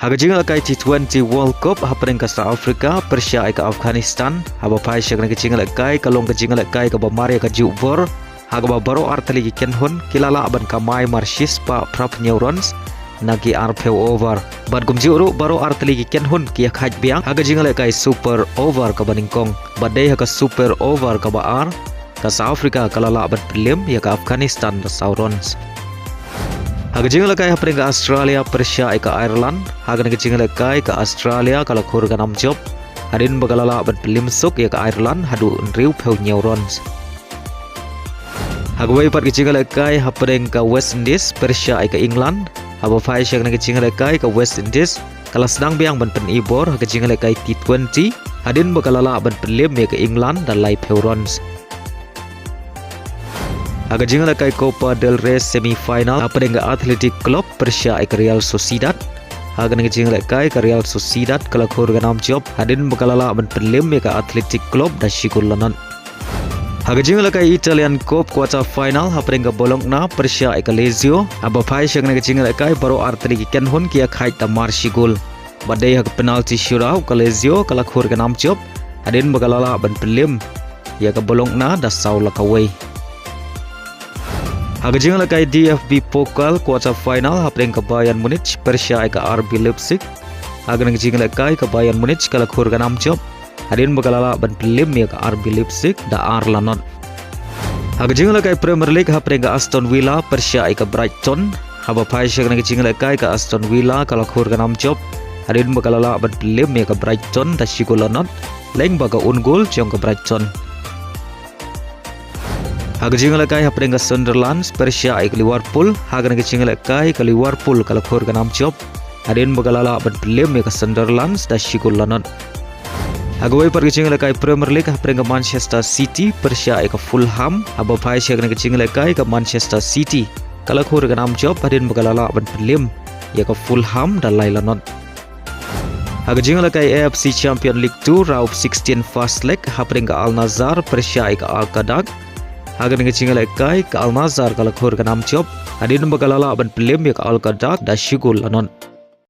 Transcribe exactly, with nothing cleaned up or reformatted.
Ha ka jingïalehkai T twenty World Cup hapdeng ka South Africa pyrshah ïa ka Afghanistan, haba phai sha kane ka jingïalehkai ka long ka jingïalehkai kaba mar ïa ka jubor, ha kaba baroh artylli ki kynhun ki la lah ban kamai mar shispah phraphew hynñiew runs na ki arphew over. Bad kumjuh ruh baroh artylli ki kynhun ki ïakhaid biang ha ka jingïalehkai super over kaba nyngkong. Bad dei ha ka super over kaba ar, ka South Africa ka la lah ban pynlem ïa ka Afghanistan da saw runs. Ha ka jingïalehkai hapdeng ka Australia pyrshah ïa ka Ireland, ha kane ka jingïalehkai ka Australia ka la khur ka nam jop, hadien ba ka la lah ban pynlem suk ïa ka Ireland haduh hynriewphew hynñiew runs. Ha kawei pat ka jingïalehkai hapdeng ka West Indies pyrshah ïa ka England, haba phai sha kane ka jingïalehkai ka West Indies ka la sdang biang ban pynibor ha ka jingïalehkai T twenty, hadien ba ka la lah ban pynlem ïa ka England da laiphew runs. Ha ka jingïalehkai Copa del Rey semi final hapdeng ka Athletic Club pyrshah ïa ka Real Sociedad, ha kane ka jingïalehkai ka Real Sociedad ka la khur ka nam jop, hadien ba ka la lah ban pynlem ïa ka Athletic Club da shi gol la nod. Ha ka jingïalehkai Italian Cup quarter final hapdeng ka Bologna pyrshah ïa ka Lazio, haba phai sha kane ka jingïalehkai baroh artylli ki kynhun ki ïakhaid da mar shi gol. Bad dei ha ka penalty shootout ka Lazio ka la khur ka nam jop, hadien ba ka la lah ban pynlem ïa ka Bologna da saw la kawei. Ha ka jingïalehkai D F B Pokal quarter final hapdeng ka Bayern Munich pyrshah ïa ka R B Leipzig, ha kane ka jingïalehkai ka Bayern Munich ka la khur ka nam jop, hadien ba ka la lah ban pynlem ïa ka R B Leipzig da ar la nod. Ha ka jingïalehkai Premier League hapdeng ka Aston Villa pyrshah ïa ka Brighton, haba phai sha kane ka jingïalehkai ka Aston Villa ka la khur ka nam jop, hadien ba ka la lah ban pynlem ïa ka Brighton da shi gol la nod, lyngba ka own goal jong ka Brighton. Ha ka jingïalehkai hapdeng ka Sunderland pyrshah ïa ka Liverpool, ha kane ka jingïalehkai ka Liverpool ka la khur ka nam jop, hadien ba ka la lah ban pynlem ïa ka Sunderland da shi gol la nod. Ha kawei pat ka jingïalehkai Premier League hapdeng ka Manchester City pyrshah ïa ka Fulham, haba phai sha kane ka jingïalehkai ka Manchester City ka la khur ka nam jop, hadien ba ka la lah ban pynlem ïa ka Fulham da lai la nod. Ha ka jingïalehkai A F C Champion League two round of sixteen first leg hapdeng ka Al Nassr pyrshah ïa ka Al Qadadah, ha kane ka jingïalehkai ka Al Nassr ka la khur ka nam jop, hadien ba ka la lah ban pynlem ïa ka Al Qadadah da shi gol la nod.